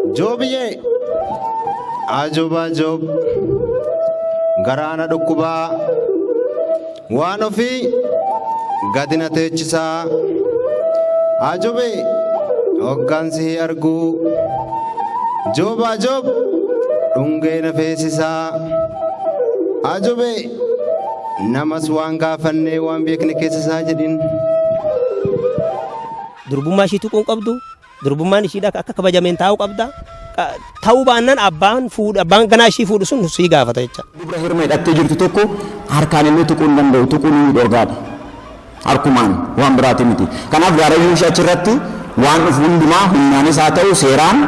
Joobiyyee ajooba ajoob garaana dhukkubaa waan ofii gadi na teechisaa ajoobe hoggansi arguu jooba ajoob dhungee na feesisaa ajoobe namas waan gaafannee waan beekne keessisaa jedhin. Durbummaa ishii tuquu hin qabdu. Durbummaan ishiidha akka kabajameen taa'uu qabda. Ta'uu baannaan abbaan fuudhu abbaan ganaa ishii fuudhu sun sii gaafata jecha. Dubra hirma hidhattee jirtu tokko harkaan illee tuquu hin danda'u, tuquun inni dhorgaadha. Harkumaan waan biraati miti. Kanaaf gaarayyuun ishee achirratti waan dhufu hundumaa humnaanis haa ta'u seeraan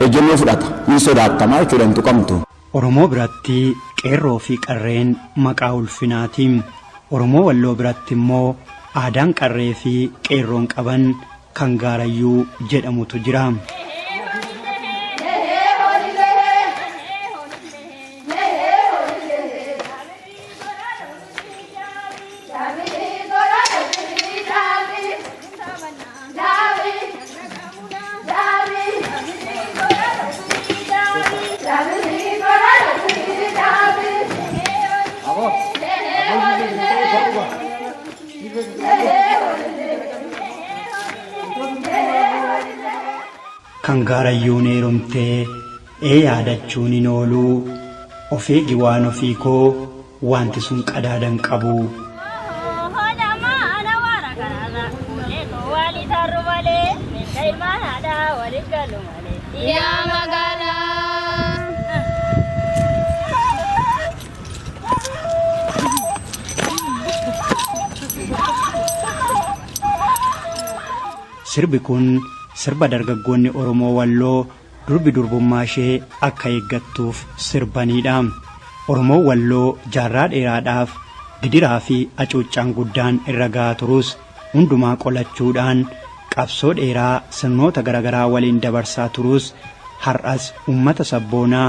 ejjennoo fudhata. Hin sodaattama jechuudha, hin tuqamtu. Oromoo biratti qeerroo fi qarreen maqaa ulfinaati. Oromoo Walloo biratti immoo aadaan qarree fi qeerroon qaban kan gaarayyuu jedhamutu jira. Kan gaarayyuun heerumtee ee yaadachuun hin ooluu of eegi waan ofii koo wanti sun qadaada hin qabu. Yaa magaalaa. Sirbi kun sirba dargaggoonni Oromoo Walloo durbi durbummaa ishee akka eeggattuuf sirbaniidha. Oromoon Walloo jaarraa dheeraadhaaf gidiraa fi hacuuccaan guddaan irra gahaa turus hundumaa qolachuudhaan qabsoo dheeraa sirnoota garaagaraa waliin dabarsaa turus har'as uummata sabboonaa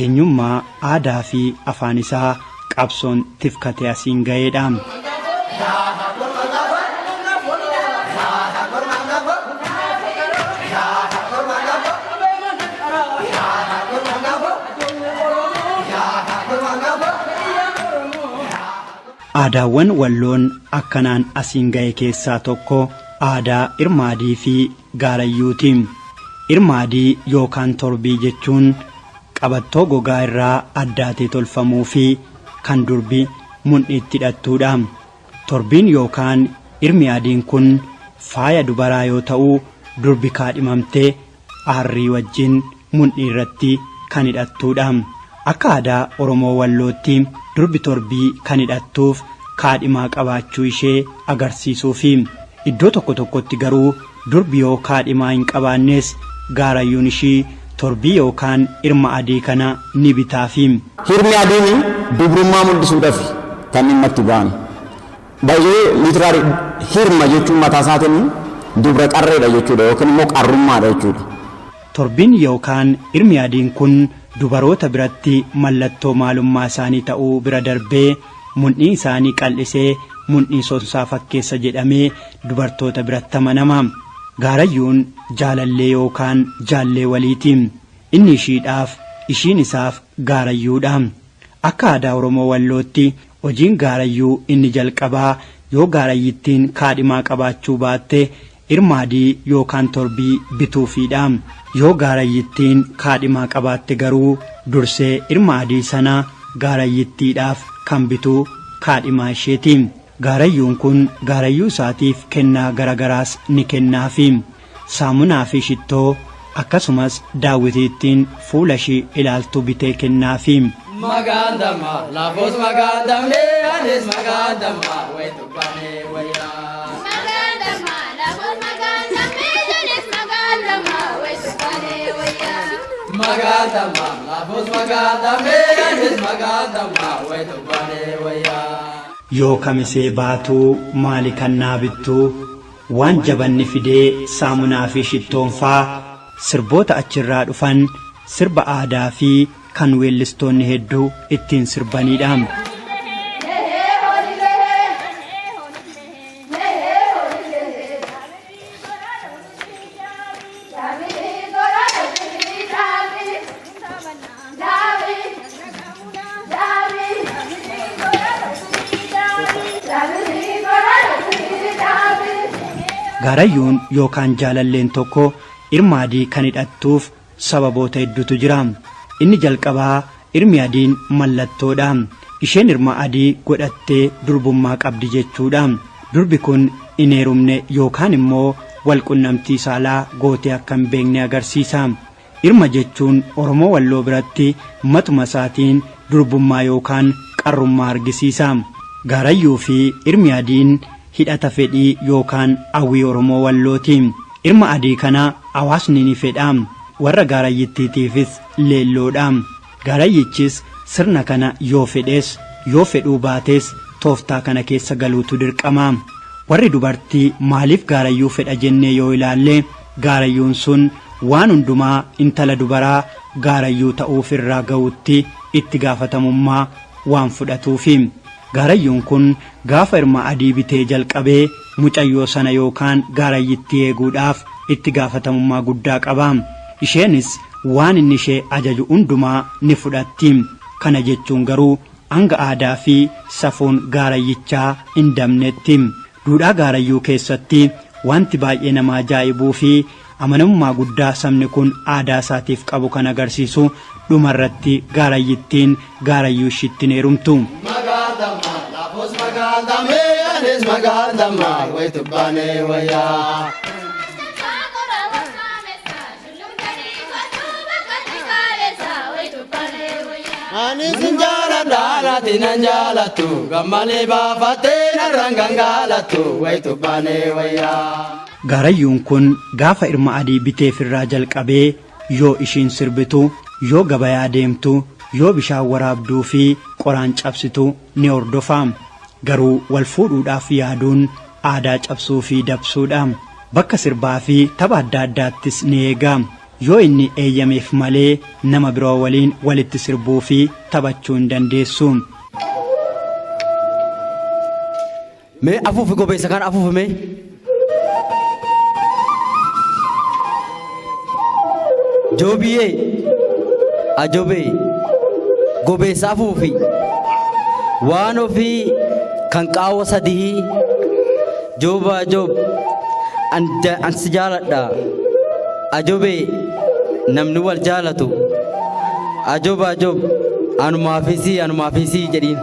eenyummaa aadaa fi afaan isaa qabsoon tifkatee asiin ga'eedha. Aadaawwan Walloon akkanaan asiin ga'e keessaa tokko aadaa irmaadii fi gaarayyuuti. Irmaadii yookaan torbii jechuun qabattoo gogaa irraa addaatee tolfamuu fi kan durbi mundhiitti hidhattuudha. Torbiin yookaan irmi adiin kun faaya dubaraa yoo ta'u durbi kaadhimamte aarrii wajjin mundhii irratti kan hidhattuudha. Akka aadaa Oromoo Wallootti durbi torbii kan hidhattuuf kaadhimaa qabaachuu ishee agarsiisuufi. Iddoo tokko tokkotti garuu durbi yoo kaadhimaa hin qabaannes gaarayyuun ishii torbii yookaan irma adii kana ni bitaafi. Hirmi adiin dubrummaa mul'isuudhaaf kan dhimma itti ba'an. Baay'ee literally hirma jechuun mataa isaatiin dubra qarreedha jechuudha yookiin immoo qarrummaadha jechuudha. Torbiin yookaan irmi adiin kun dubaroota biratti mallattoo maalummaa isaanii ta'uu bira darbee mundhii isaanii qal'isee mundhii sonsaa fakkeessa jedhamee dubartoota biratti amanama. Gaarayyuun jaalallee yookaan jaallee waliiti. Inni ishiidhaaf ishiin isaaf gaarayyuudha. Akka aadaa Oromoo Wallootti hojiin gaarayyuu inni jalqabaa yoo gaarayyittiin kaadhimaa qabaachuu baatte irma adii yookaan torbii bituufiidha. Yoo gaarayyittiin kaadhimaa qabaatte garuu dursee irma adii sana gaarayyittiidhaaf kan bitu kaadhimaa isheeti. Gaarayyuun kun gaarayyuu isaatiif kennaa garagaraas ni kennaafi. Saamunaa fi shittoo akkasumas daawwitii ittiin fuula ishii ilaaltu bitee kennaafi. Magandama, lafos magandamne, anis magandama, way tubbane wayyaa. Magandama, lafos magandamne, ijoolles magandama, way tuqqaanee wayyaa. Magandama, lafos magandamne, anis magandama, way tubbane wayyaa. Yoo kamisee baatuu maali kan naa bittuu waan jabanni fidee saamunaa fi shittoonfaa sirboota achirraa dhufan sirba aadaa fi kan weellistoonni hedduu ittiin sirbanidha. Gaarayyuun yookaan jaalalleen tokko irma adii kan hidhattuuf sababoota hedduutu jira. Inni jalqabaa irmi adiin mallattoodha. Isheen irma adii godhattee durbummaa qabdi jechuudha. Durbi kun hin heerumne yookaan immoo walqunnamtii saalaa gootee akka hin beekne agarsiisa. Irma jechuun Oromoo Walloo biratti matuma isaatiin durbummaa yookaan qarrummaa argisiisa. Gaarayyuu fi irmi adiin hidhata fedhii yookaan hawwii Oromoo Wallooti. Irma adii kana hawaasni ni fedha. Warra gaarayyittiitiifis leelloodha. Gaarayyichis sirna kana yoo fedhes yoo fedhuu baates tooftaa kana keessa galuutu dirqama. Warri dubartii maaliif gaarayyuu fedha jennee yoo ilaalle gaarayyuun sun waan hundumaa intala dubaraa gaarayyuu ta'uuf irraa ga'utti itti gaafatamummaa waan fudhatuufi. Gaarayyuun kun gaafa irma adii bitee jalqabee mucayyoo sana yookaan gaarayyittii eeguudhaaf itti gaafatamummaa guddaa qaba. Isheenis waan inni ishee ajaju hundumaa ni fudhatti. Kana jechuun garuu hanga aadaa fi safuun gaarayyichaa hin dabnetti. Duudhaa gaarayyuu keessatti wanti baay'ee nama ajaa'ibuu fi amanamummaa guddaa sabni kun aadaa isaatiif qabu kan agarsiisu dhumarratti gaarayyittiin gaarayyuu ishiitti hin heerumtu. Magaaldamma laafos magaaldamee anis magaaldamma wayitu baanee wayyaa. Ani sin jaaladha ati nan jaalattu gammalee baafattee narraan gangaalattu wayitu baanee wayyaa. Gaarayyuun kun gaafa irma adii biteef irraa jalqabee yoo ishiin sirbitu, yoo gabayaa deemtu, yoo bishaan waraabduu fi qoraan cabsitu ni hordofa. Garuu wal fuudhuudhaaf yaaduun aadaa cabsuu fi dabsuudha. Bakka sirbaa fi tapha adda addaattis ni eega. Yoo inni eeyyameef malee nama biroo waliin walitti sirbuu fi taphachuu hin dandeessu. Mee afuufi gobeessa kana afuufi mee. Joobiyee ajobee gobeessa afuufi waan ofii kan qaawwa sadii jooba ajoob an si jaaladha ajobee namni wal jaalatu ajoba ajob anumaafisii anumaafisii jedhiin.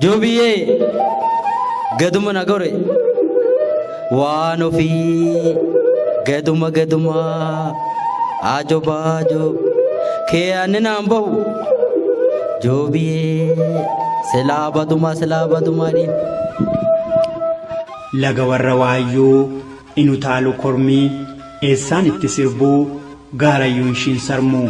Joobiyee gaduma na gore waan ofii gaduma gaduma ajoba ajob kee ani naan bahu joobiyee silaa baduma silaa baduma dhiin. Laga warra waayyuu in utaalu kormii eessaan itti sirbuu gaarayyuun ishiin sarmu.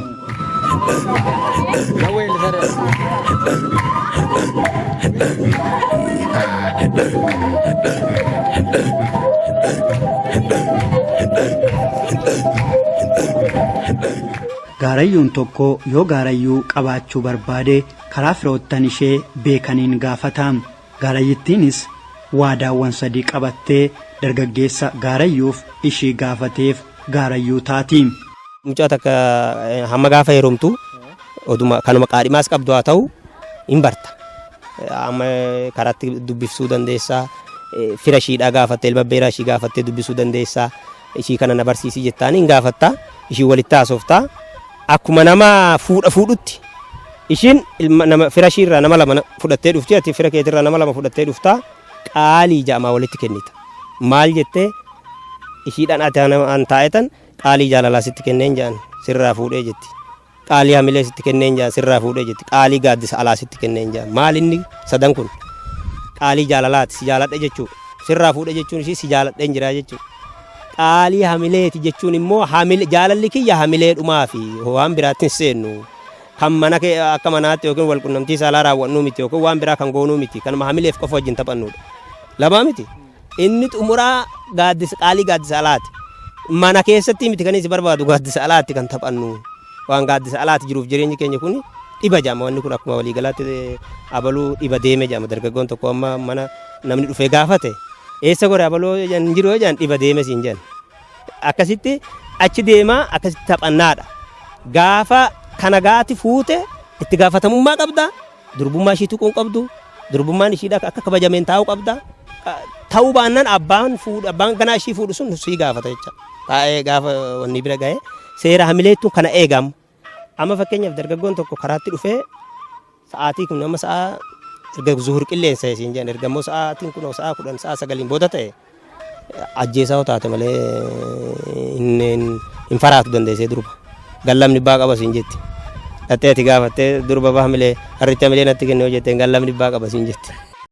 Gaarayyuun tokko yoo gaarayyuu qabaachuu barbaade karaa firoottan ishee beekaniin gaafata. Gaarayyittiinis waadaawwan sadii qabattee dargaggeessa gaarayyuuf ishii gaafateef gaarayyuu taati. Mucaa takka hamma gaafa heerumtu oduma kanuma qaadhimaas qabdu haa ta'u hin barta. Amma karaatti dubbifsuu dandeessaa. Fira ishiidhaa gaafattee ilma beeraa ishii gaafattee dubbisuu dandeessaa. Ishii kana na barsiisi jettaan hin gaafatta. Ishii walitti haasofta. Akkuma nama fuudha fuudhutti ishiin ilma nama fira ishiirraa nama lama fudhattee dhufti ati fira keetirraa nama lama fudhattee dhufta qaalii ja'amaa walitti kennita. Maal jettee ishiidhaan ati an taa'etan qaalii jaalalaa sitti kenneen ja'an sirraa fuudhee jetti. Qaalii hamilee sitti kenneen ja'an sirraa fuudhee jetti. Qaalii gaaddisa alaa sitti kenneen ja'an. Maal inni sadan kun? Qaalii jaalalaati si jaaladhe jechuudha. Sirraa fuudhe jechuun ishii si jaaladheen jiraa jechuudha. Qaalii hamileeti jechuun immoo hamile jaalalli kiyya hamilee dhumaa fi waan biraatti hin seennu. Kan mana kee akka manaatti yookiin wal qunnamtii saalaa raawwannuu miti yookiin waan biraa kan goonuu miti. Kanuma hamileef qofa wajjin taphannudha. Lamaa miti. Inni xumuraa gaaddisa qaalii gaaddisa alaati. Mana keessatti miti kan si barbaadu gaaddisa alaatti kan taphannu. Waan gaaddisa alaatti jiruuf jireenyi keenya kun dhiba jedhama. Wanni kun akkuma waliigalaatti abaluu dhiba deeme jedhama. Dargaggoon tokko amma mana namni dhufee gaafate eessa gore abaluu hin jiru jedhan dhiba deeme siin jedhan. Akkasitti achi deemaa akkasitti taphannaadha. Gaafa kana gaati fuute itti gaafatamummaa qabda. Durbummaa ishii tuquu hin qabdu. Durbummaan ishiidha akka kabajameen taa'uu qabda. Ta'uu baannaan abbaan fuudhu abbaan ganaa ishii fuudhu sun sii gaafata jecha. Taa'ee gaafa wanni bira ga'e seera hamileettu kana eegamu. Amma fakkeenyaaf dargaggoon tokko karaatti dhufee sa'aatii kun amma sa'a erga zuhur qilleensa isiin jedhan, erga immoo sa'aatiin kun sa'a 10, sa'a 9n booda ta'e, ajjeesaa yoo taate malee hin faraatu dandeessee durba. Gallamni baa qaba siin jetti. Dhattee ati gaafattee durba baa hamilee harritti hamilee natti kennu yoo jetteen gallamni baa qaba siin jetti.